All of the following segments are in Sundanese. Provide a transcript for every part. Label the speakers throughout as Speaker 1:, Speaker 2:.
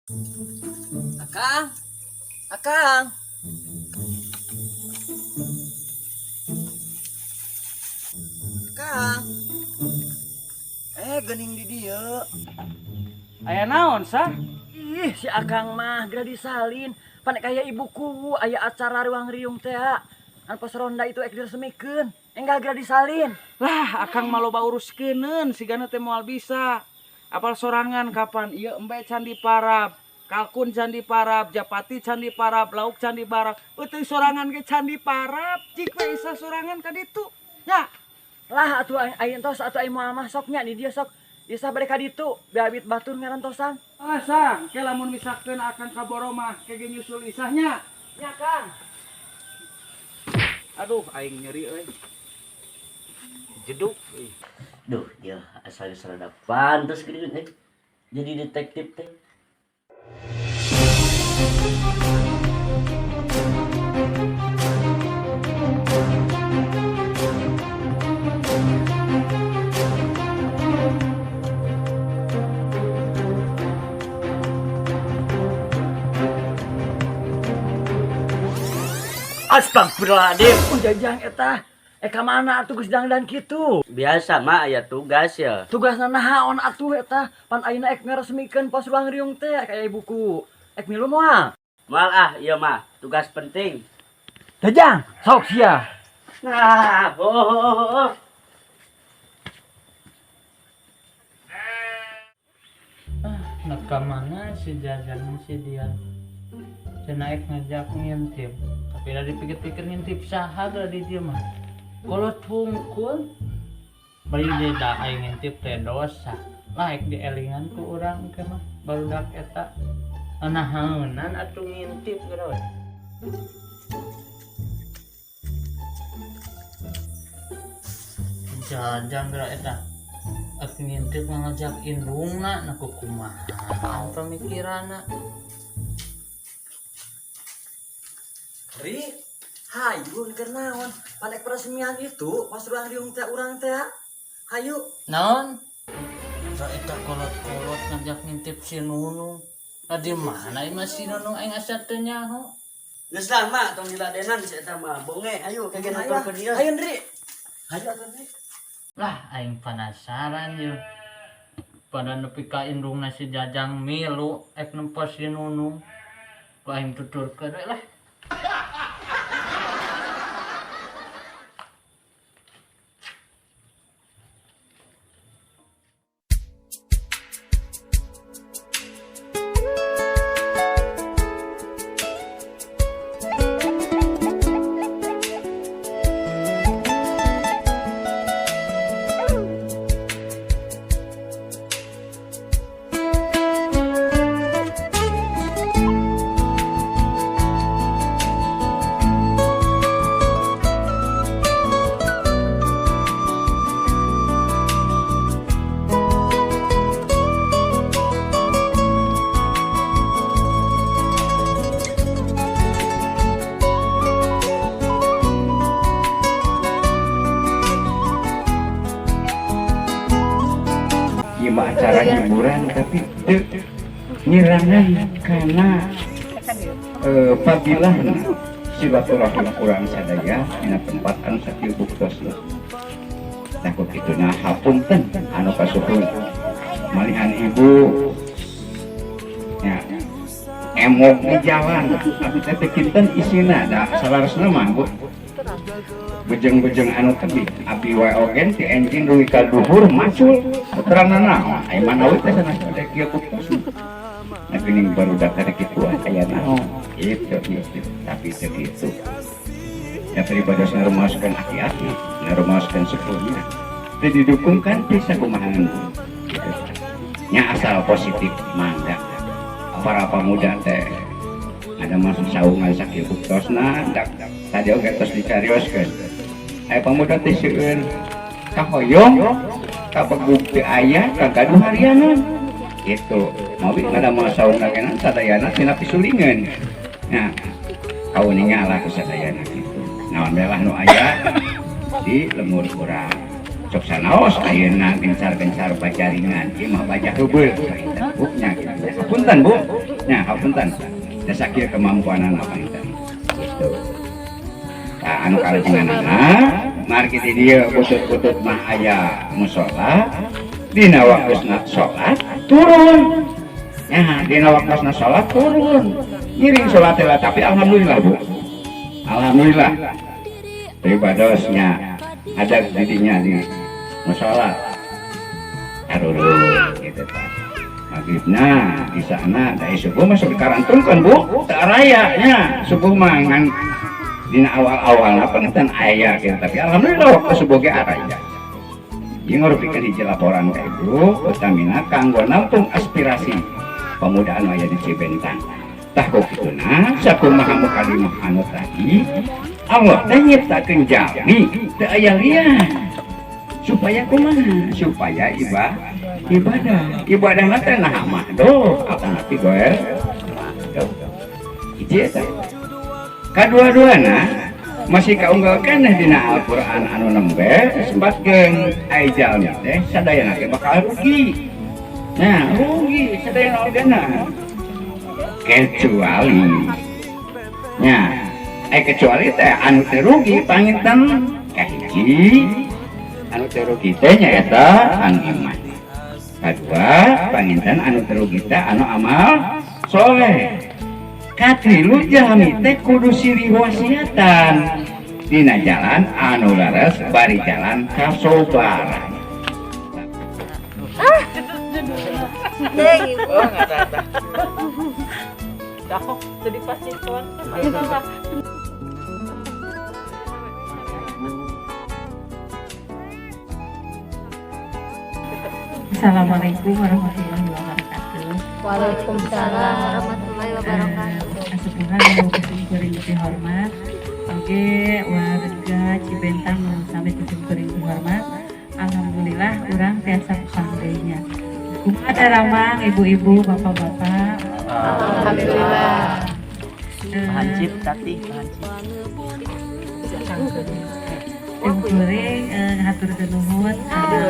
Speaker 1: Akang. Akang. Akang. Eh, geuning di dieu.
Speaker 2: Aya naon sah?
Speaker 1: Ih, si Akang mah geura disalin. Pan kaya ibuku aya acara ruang riung teh. Anu pos ronda itu ek diresmikeun. Enggal geura disalin.
Speaker 2: Lah, akang mah loba uruskeunkeun sigana teh moal bisa. Apal sorangan kapan ieu embe can diparab, kalkun can diparab, japati can diparab, lauk can diparab, eueuh sorangan ge can diparab, cik we isa sorangan ka ditu. Nya.
Speaker 1: Lah atuh aing entos atuh aing moal masok nya di dieu sok. Isa bade ka ditu, biawit batur ngarantosan.
Speaker 2: Ah, sang, ke lamun misalkeun akang ka boro mah ke ge nyusul isahnya.
Speaker 1: Nya, Kang.
Speaker 2: Aduh, aing nyeri euy. Jeduk euy.
Speaker 3: Duh, ya asal rada pantes gini teh. Jadi detektif teh.
Speaker 1: Astagfirullahaladzim, jajang eta. Eh ka mana atuh geus dangdan kitu?
Speaker 3: Biasa mah aya tugas ya.
Speaker 1: Tugasna naon atuh eta? Pan ayeuna ek ngaresmikeun pos ruang riung teh kaya ibuku. Ek milu moal?
Speaker 3: Moal ah, ieu mah tugas penting.
Speaker 1: Jajang, sok sia.
Speaker 3: Nah, oh, oh, oh, oh.
Speaker 4: Nah, ke mana si Jajang si Dian? Cenah ek ngajak ngintip. Tapi dah dipikir-pikir ngintip saha geura di dieu mah. Kolot hungkul. Bari deui da aing ngintip teh dosa. Lah ek dielingan ku urang ke mah barudak eta. Nahaonan atuh ngintip geura we. Jajang geura eta. Ek ngintip ngajak indungna na kukumaha pemikiranna.
Speaker 1: Ri, hayu keur naon? Pan ek peresmian itu pos ruang riung teh urang teh. Hayu.
Speaker 4: Naon? Da eta kolot-kolot ngajak ngintip si Nunung. Lah di mana ieu mah si Nunung aing asa teu nyaho.
Speaker 3: Geus lah mak, tong diladenan si eta mah. Bonge, ayo ka ge
Speaker 1: Hayu,
Speaker 3: nuturkeun ieu.
Speaker 1: hayu Ndri. Hayu atuh Ndri.
Speaker 4: Lah aing penasaran ye. Pada nepi ka indungna si Jajang milu ek nempo si Nunung. Ku aing tuturkeun we lah.
Speaker 5: Ieu mah acara hiburan tapi teu ngirangan kana fadilahna silaturahim urang sadaya dina tempat anu sakieu buktosna. Nah ku kituna hapunten anu kasuhun malihan ibu nya emok di jalan abi teh teu kinten isina da salarosna mah Bu. Bejeng-bejeng anu tebih abi wae oge ti enjing dugi ka duhur macul putrana naon aya manawi teh sanes pada kieu buktosna. Nah geuning barudak teh kitu aya naon gitu gitu tapi teu kitu. Ya daripada ngarumaoskeun aki-aki ngarumaoskeun sepuhnya teu didukung kan teh sakumaha gitu. Nya asal positif mangga para pemuda teh ada masuk saungan sakieu buktosna dak tadi oge tos dicarioskeun. Aya pemuda teh seueur kahoyong kabegug teu aya kagaduh harianan gitu. Mawi ngada saung genan sadayana tina pisulingeun. Nah, kauninga lah ku sadayana gitu. Naon we lah nu aya di lemur urang. Sok sanaos ayeuna gencar-gencar bajaringan ieu mah baja heubeul buknya gitu. Punten Bu. Nya hapunten da sakieu kemampuanana panginten gitu. Tah, anu kalajenganana margi di dieu butut-butut mah aya musala, dina waktuna salat turun. Ya, dina waktuna salat turun ngiring salat lah. Tapi alhamdulillah, Bu, alhamdulillah pribadosnya ada didinya di musola arurun gitu tah. Maghribna di sana da subuh masuk dikarantunkeun, Bu, teu araya nya subuh mah, ngan dina awal-awal panginten aya gitu. Tapi alhamdulillah waktu subuh ge araya. Ieu ngarupikeun hiji laporan ka Ibu, utamina kanggo nampung aspirasi pemuda anu aya di Cibentang. Tah, ku kituna sakumaha mukadimah anu tadi, Allah teh nyiptakeun jalmi teu aya lian supaya kumaha? Supaya ibadah. Ibadahna teh nah mahdoh atanapi goer mahdoh. Hiji eta. Kadua-duana masih kaunggal keneh dina Al-Qur'an anu nembe disebatkeun ai jalmi teh sadayana ge bakal rugi. Nah, rugi sadayana ogena kecuali nya kecuali teh anu teu rugi panginten kahiji anu teu rugi teh nyaeta anu iman, kadua panginten anu teu rugi teh anu amal soleh, katilu jalmi teh kudu silih wasiatan dina jalan anu leres bari jalan kasobaran.
Speaker 2: Oh, nggak ada.
Speaker 6: Jadi pasti kawan.
Speaker 7: Assalamualaikum warahmatullahi wabarakatuh.
Speaker 8: Waalaikumsalam warahmatullahi wabarakatuh.
Speaker 7: Kasepuhan nu kuring hormat. Oke, warga Cibentang nu sami kuring hormat. Alhamdulillah urang tiasa papanggih. Kumaha daramang, ibu-ibu, bapak-bapak?
Speaker 8: Alhamdulillah.
Speaker 1: Hancip tati, hancip.
Speaker 7: Sim kuring ngahaturkeun nuhun kana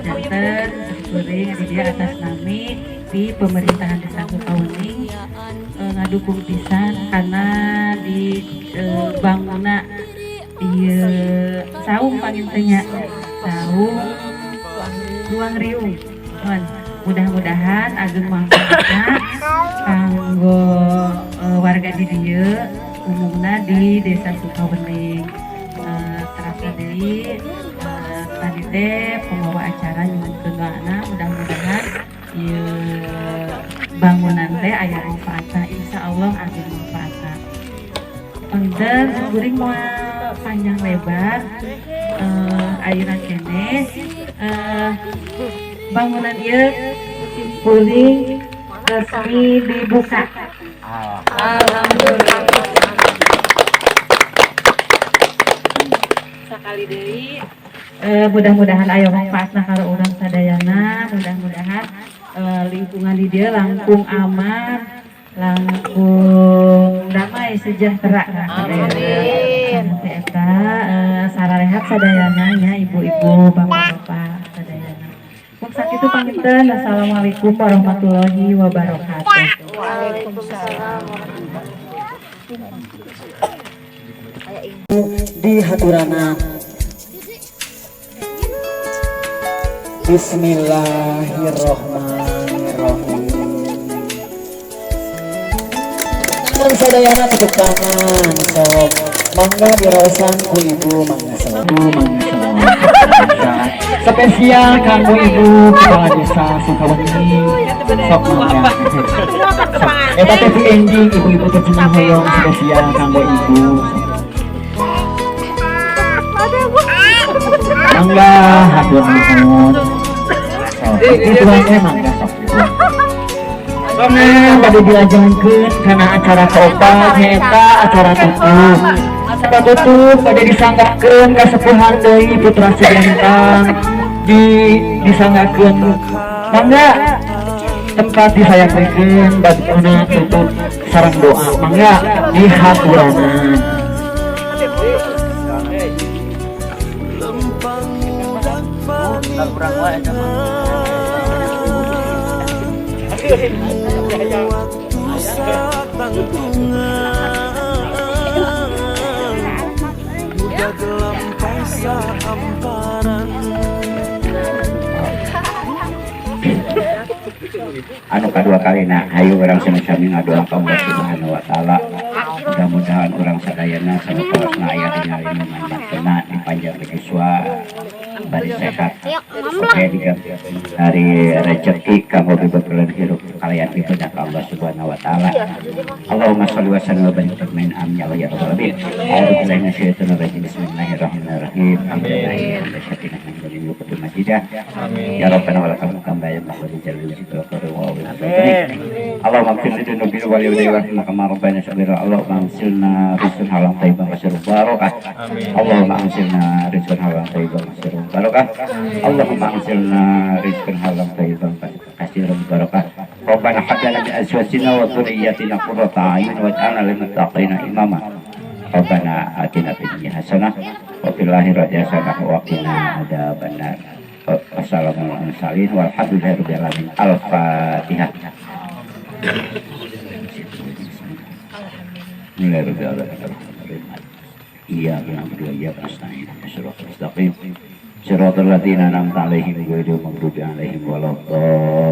Speaker 7: janten kuring di dieu atas nami di pemerintahan Desa Sukawening ngadukung pisan karena di bangunna ieu saung panginten nya, saung ruang riung. Mohon mudah-mudahan ageng manfaatna kanggo warga di dieu, umumna di Desa Sukawening. Terasa deui tadi teh pembawa acara nyuhunkeun doana, mudah-mudahan ieu bangunan teh aya manfaatna, insya Allah ageng manfaatna. Punten kuring moal panjang lebar, ayeuna keneh bangunan ieu kuring resmi dibuka.
Speaker 6: Alhamdulillah.
Speaker 7: Sekali deui mudah-mudahan aya manfaatna kalau urang sadayana, mudah-mudahan lingkungan di dieu langkung aman, langkung damai sejahtera.
Speaker 8: Amin.
Speaker 7: Teh eta sararehat sadayana nya, ibu-ibu, bapak-bapak sadayana. Mung sakitu panginten. Assalamualaikum warahmatullahi wabarakatuh.
Speaker 8: Waalaikumsalam.
Speaker 1: Di haturana. Bismillahirrohmanirrohim. Tangan sadayana, tepuk tangan sok. Mangga diraosan ku ibu, mangga sok, mangga sok. Spesial kanggo ibu kepala desa Sukawening, sok mangga. Sok. Eta teh enjing ibu-ibu teh cenah hoyong spesial kanggo ibu. Mangga, hatur nuhun. Sok, dituang teh, mangga sok dituang. Nah, bade dilajengeun kana acara kaopat, nyaeta acara tutup. Acara tutup bade disanggakeun kasepuhan deui, putra Cibentang di disanggakeun. Mangga tempat disayakeun baduna tutup sareng doa. Mangga dihaturanan.
Speaker 3: Kurang wae eta mah.
Speaker 6: Waktu satangtungan Muda gelampai sahamparan.
Speaker 5: Anu kadua kalina, hayu urang sami-sami ngadoa ka Allah Subhanahu wa Taala, mudah-mudahan urang sadayana sawetawasna aya dina lindungan baktona, dipanjang yuswa, bari sehat, oke, dari rezeki kanggo dibekelan hirup kalian ibadah ka Allah Subhanahu wa Taala. Allahumma sholli wa sallim wa barik amin, amin ya Allah ya rabbal alamin. A'udzu billahi minasyaitonir rajim. Bismillahirrahmanirrahim. Ya rabbana wa lakal hamdu ya wa Allahumma ighfir li dzunubina wa li walidayya kama rabbayana shaghira. Allahumma anzilna rizqan halalan thayyiban katsiran barakah. Allahumma anzilna rizqan halalan thayyiban katsiran barakah. Allahumma anzilna rizqan halalan thayyiban katsiran barakah. Rabbana hab lana min azwajina wa dhurriyyatina qurrata a'yun waj'alna lil muttaqina imama. Rabbana atina fid dunya hasanah wa fil akhirati hasanah wa qina adzabannar. Wassalamualaikum warahmatullahi wabarakatuh. Al-Fatihah. Bismillahirrahmanirrahim. Iyyaka na'budu wa iyyaka nasta'in. Ihdinas siratal mustaqim. Siratal ladzina an'amta 'alaihim ghairil maghdubi 'alaihim waladdallin.